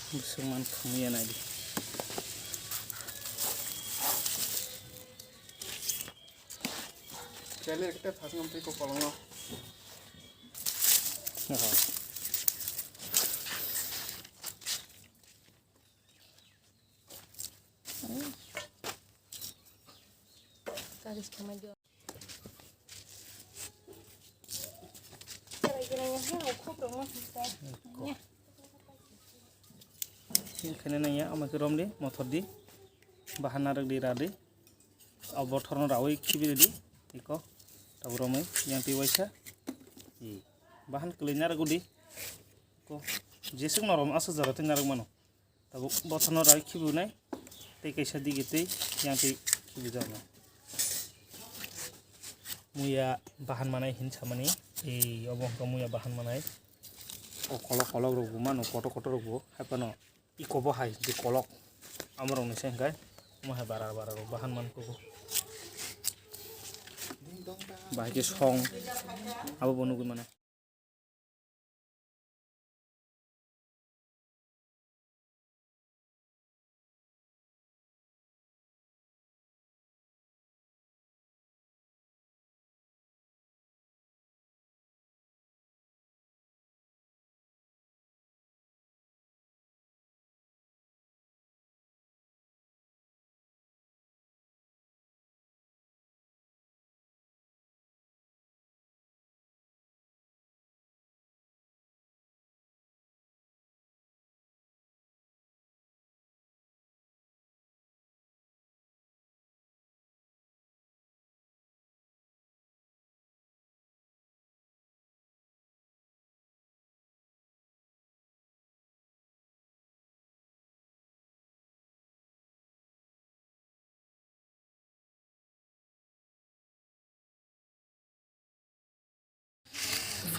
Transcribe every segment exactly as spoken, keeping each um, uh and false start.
Bwswk man khwmwi ya naidi. Kele ekta thasngam tei kokolongo. Khaina nangya, ama khe romdi, mothor di, bahan narwk di, ra di. Abo bothorno rawi khibi ridi, iko, tabuk romwi, yang twi waisa, i, bahan kwlwi narwk di, ko, jeswk norom aswk jora twi narwk mano. Tabuk bothorno rai khibunai, tei kaisa dige tei yang tei khibujaknai. Muya bahan manai hin samani, ei obo hwnkha muya bahan manai. O kolok kolok rokbo mano, kotor kotor rokbo, haiphano ikobo hai je kolok, amorokni se hwnkhe omo hai bara bara rok bahan mankugo. Bahai khe song, abo bo nugui mano.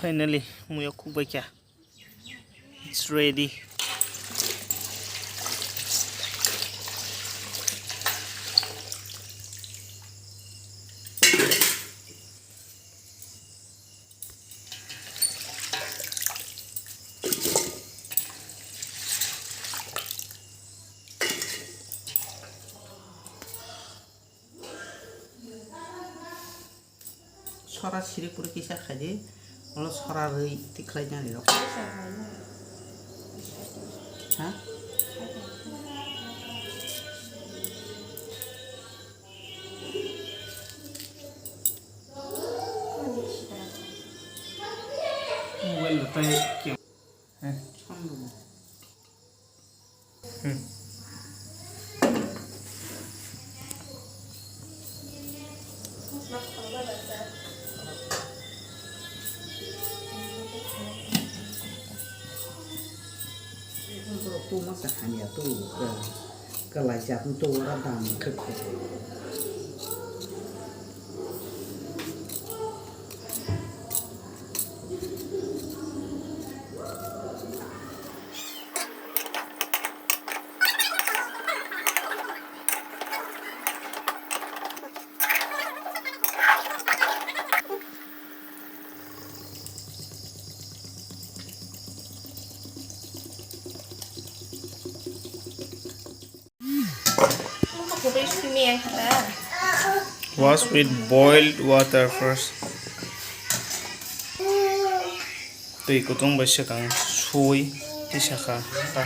Finally, muya kuk bai kha. It's ready. Sora siri puri kisa khaidi, ulo sora rwi tikhlai nani rok. Ha? Mobile da tai kya? Hmm. Borok tu masa hamya tu, eh, kwlai jat tu ora dam khwk khwk. Wash with boiled water first. Twi kutung bai swkang sui tisa kha ta.